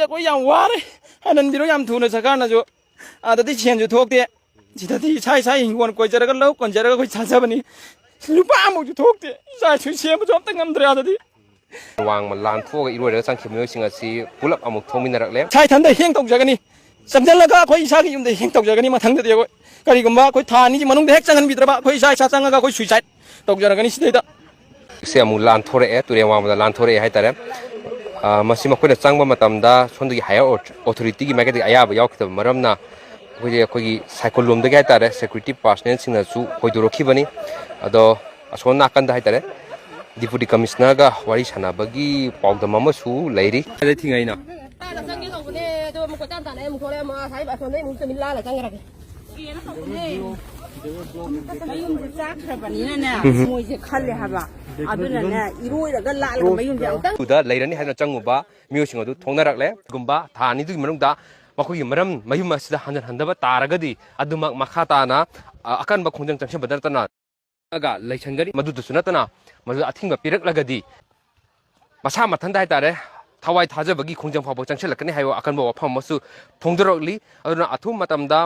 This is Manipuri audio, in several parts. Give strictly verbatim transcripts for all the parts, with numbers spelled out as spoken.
ꯑꯩꯈꯣꯏ ꯌꯥꯝ ꯋꯥꯔꯦ꯫ ꯍꯟꯍꯟꯕꯤꯔꯣ ꯌꯥꯝ ꯊꯨꯅ ꯁꯔꯀꯥꯔꯅꯁꯨ꯫ ꯑꯥꯗꯗꯤ ꯁꯦꯟꯁꯨ ꯊꯣꯛꯇꯦ, ꯁꯤꯗꯗꯤ ꯏꯁꯥ ꯏꯁꯥ ꯍꯤꯡꯒꯣꯜ ꯀꯣꯏꯖꯔꯒ, ꯂꯧ ꯀꯣꯟꯖꯔꯒ ꯑꯩꯈꯣꯏ ꯆꯥꯖꯕꯅꯤ꯫ ꯂꯨꯄꯥ ꯑꯃꯐꯥꯎꯁꯨ ꯊꯣꯛꯇꯦ꯫ ꯏꯆꯥ ꯏꯁꯨ ꯁꯦꯝꯕꯁꯨ ꯑꯝꯇ ꯉꯝꯗ꯭ꯔꯦ ꯑꯥꯗꯗꯤ꯫ ꯋꯥꯡꯃ ꯂꯥꯟ ꯊꯣꯛꯑꯒ ꯏꯔꯣꯏꯔꯒ ꯆꯪꯈꯤꯕ ꯃꯤꯑꯣꯏꯁꯤꯡ ꯑꯁꯤ ꯄꯨꯂꯞ ꯑꯃꯨꯛ ꯊꯣꯛꯃꯤꯟꯅꯔꯛꯂꯦ꯫ ꯏꯁꯥ ꯏꯊꯟꯗ ꯍꯦꯡ ꯇꯧꯖꯒꯅꯤ꯫ ꯆꯪꯁꯤꯜꯂꯒ ꯑꯩꯈꯣꯏ ꯏꯁꯥꯒꯤ ꯌꯨꯝꯗ ꯍꯦꯡ ꯇꯧꯖꯒꯅꯤ꯫ ꯃꯊꯪꯗꯗꯤ ꯑꯩꯈꯣꯏ ꯀꯔꯤꯒꯨꯝꯕ ꯑꯩꯈꯣꯏ ꯊꯥ ꯑꯅꯤꯒꯤ ꯃꯅꯨꯡꯗ ꯍꯦꯛ ꯆꯪꯍꯟꯕꯤꯗ꯭ꯔꯕ, ꯑꯩꯈꯣꯏ ꯏꯁꯥ ꯏꯁꯥ ꯆꯪꯉꯒ ꯑꯩꯈꯣꯏ suicide ꯇꯧꯖꯔꯒꯅꯤ ꯁꯤꯗꯩꯗ꯫ ꯁꯦ ꯑꯃꯨꯛ ꯂꯥꯟꯊꯣꯔꯛꯑꯦ, ꯇꯨꯔꯦꯜ ꯋꯥꯡꯃꯗ ꯂꯥꯟꯊꯣꯔꯛꯑꯦ ꯍꯥꯏꯇꯥꯔꯦ꯫ ꯑ, ꯃꯁꯤ ꯃꯈꯣꯏꯅ ꯆꯪꯕ ꯃꯇꯝꯗ ꯁꯣꯝꯗꯒꯤ higher authority ꯒꯤ ꯃꯥꯏꯀꯩꯗꯒꯤ ꯑꯌꯥꯕ ꯌꯥꯎꯈꯤꯗꯕ ꯃꯔꯝꯅ ꯑꯩꯈꯣꯏꯒꯤ, ꯑꯩꯈꯣꯏꯒꯤ ꯁꯥꯏꯀꯜ ꯂꯣꯝꯗꯒꯤ ꯍꯥꯏꯇꯥꯔꯦ, security personnel ꯁꯤꯡꯅꯁꯨ ꯍꯣꯏꯗꯣꯔꯛꯈꯤꯕꯅꯤ꯫ ꯑꯗꯣ ꯑꯁꯣꯝ ꯅꯥꯀꯟꯗ ꯍꯥꯏꯇꯥꯔꯦ, Deputy Commissioner ꯒ ꯋꯥꯔꯤ ꯁꯥꯟꯅꯕꯒꯤ ꯄꯥꯎꯗꯝ ꯑꯃꯁꯨ ꯂꯩꯔꯤ꯫ ꯀꯗꯥꯏ ꯊꯤꯡꯉꯩꯅꯣ? ꯇꯥꯅ ꯆꯪꯒꯦ ꯇꯧꯕꯅꯦ, ꯑꯗꯣ ꯑꯃꯨꯛ ꯀꯣꯏꯇꯥꯟ ꯇꯥꯟꯅ ꯑꯃꯨꯛ ꯊꯣꯛꯂꯛꯑꯦ, ꯑꯃꯨꯛ ꯑꯁꯥꯏ ꯑꯁꯣꯝꯗꯩ ꯑꯃꯨꯛ ꯆꯨꯝꯃꯤꯟ ꯂꯥꯜꯂ ꯆꯪꯈ꯭ꯔꯒꯦ꯫ ꯃꯌꯨꯝꯁꯦ ꯆꯥꯛꯈ꯭ꯔꯕꯅꯤꯅꯅꯦ, ꯎꯝ꯫ ꯃꯣꯏꯁꯦ ꯈꯜꯂꯦ ꯍꯥꯏꯕ꯫ ꯑꯗꯨꯅꯅꯦ, ꯏꯔꯣꯏꯔꯒ ꯂꯥꯜꯂꯒ ꯃꯌꯨꯝꯁꯦ ꯑꯃꯨꯛꯇꯪ ꯑꯗꯨꯗ ꯂꯩꯔꯅꯤ ꯍꯥꯏꯗꯨꯅ ꯆꯪꯉꯨꯕ ꯃꯤꯑꯣꯏꯁꯤꯡ ꯑꯗꯨ ꯊꯣꯛꯅꯔꯛꯂꯦ꯫ ꯀꯨꯝꯕ ꯊꯥ ꯑꯅꯤꯗꯨꯒꯤ ꯃꯅꯨꯡꯗ ꯃꯈꯣꯏꯒꯤ ꯃꯔꯝ, ꯃꯌꯨꯝ ꯑꯁꯤꯗ ꯍꯟꯖꯤꯟꯍꯟꯗꯕ ꯇꯥꯔꯒꯗꯤ ꯑꯗꯨꯃꯛ ꯃꯈꯥ ꯇꯥꯅ, ꯑ, ꯑꯀꯟꯕ ꯈꯣꯡꯖꯪ ꯆꯪꯁꯤꯟꯕꯗ ꯅꯠꯇꯅ ꯂꯩꯁꯟꯒꯅꯤ꯫ ꯃꯗꯨꯗꯁꯨ ꯅꯠꯇꯅ ꯃꯗꯨꯗ ꯑꯊꯤꯡꯕ ꯄꯤꯔꯛꯂꯒꯗꯤ ꯃꯁꯥ ꯃꯊꯟꯇ ꯍꯥꯏꯇꯥꯔꯦ, ꯊꯋꯥꯏ ꯊꯥꯖꯕꯒꯤ ꯈꯣꯡꯖꯪ ꯐꯥꯎꯕ ꯆꯪꯁꯤꯜꯂꯛꯀꯅꯤ ꯍꯥꯏꯕ ꯑꯀꯟꯕ ꯋꯥꯐꯝ ꯑꯃꯁꯨ ꯐꯣꯡꯗꯣꯔꯛꯂꯤ꯫ ꯑꯗꯨꯅ ꯑꯊꯨꯕ ꯃꯇꯝꯗ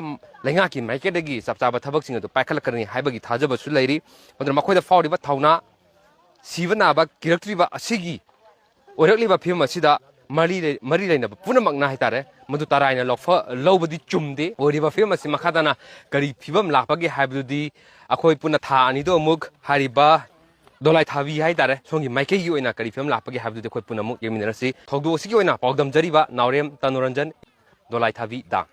ꯂꯩꯉꯥꯛꯀꯤ ꯃꯥꯏꯀꯩꯗꯒꯤ ꯆꯞ ꯆꯥꯕ ꯊꯕꯛꯁꯤꯡ ꯑꯗꯨ ꯄꯥꯏꯈꯠꯂꯛꯀꯅꯤ ꯍꯥꯏꯕꯒꯤ ꯊꯥꯖꯕꯁꯨ ꯂꯩꯔꯤ꯫ ꯑꯗꯨꯅ ꯃꯈꯣꯏꯗ ꯐꯥꯎꯔꯤꯕ ꯊꯧꯅꯥ, ꯁꯤꯕ ꯅꯥꯕ ꯀꯤꯔꯛꯇ꯭ꯔꯤꯕ ꯑꯁꯤꯒꯤ ꯑꯣꯏꯔꯛꯂꯤꯕ ꯐꯤꯕꯝ ꯑꯁꯤꯗ ꯃꯔꯤ ꯂꯩ-, ꯃꯔꯤ ꯂꯩꯅꯕ ꯄꯨꯝꯅꯃꯛꯅ ꯍꯥꯏꯇꯥꯔꯦ, ꯃꯗꯨ ꯇꯔꯥꯏꯅ ꯂꯧꯐ-, ꯂꯧꯕꯗꯤ ꯆꯨꯝꯗꯦ꯫ ꯑꯣꯏꯔꯤꯕ ꯐꯤꯕꯝ ꯑꯁꯤ ꯃꯈꯥ ꯇꯥꯅ ꯀꯔꯤ ꯐꯤꯕꯝ ꯂꯥꯛꯄꯒꯦ ꯍꯥꯏꯕꯗꯨꯗꯤ ꯑꯩꯈꯣꯏ ꯄꯨꯟꯅ ꯊꯥ ꯑꯅꯤꯗꯣ ꯑꯃꯨꯛ ꯍꯥꯏꯔꯤꯕ ꯗꯣꯂꯥꯏ ꯊꯥꯕꯤ ꯍꯥꯏꯇꯥꯔꯦ, ꯁꯣꯝꯒꯤ ꯃꯥꯏꯀꯩꯒꯤ ꯑꯣꯏꯅ ꯀꯔꯤ ꯐꯤꯕꯝ ꯂꯥꯛꯄꯒꯦ ꯍꯥꯏꯕꯗꯨꯗꯤ ꯑꯩꯈꯣꯏ ꯄꯨꯝꯅꯃꯛ ꯌꯦꯡꯃꯤꯟꯅꯔꯁꯤ꯫ ꯊꯧꯗꯣꯛ ꯑꯁꯤꯒꯤ ꯑꯣꯏꯅ ꯄꯥꯎꯗꯝꯖꯔꯤꯕ ꯅꯥꯎꯔꯦꯝ ꯇꯅꯨꯔꯟꯖꯟ, ꯗꯣꯂꯥꯏ ꯊꯥꯕꯤ ꯗꯥꯝ꯫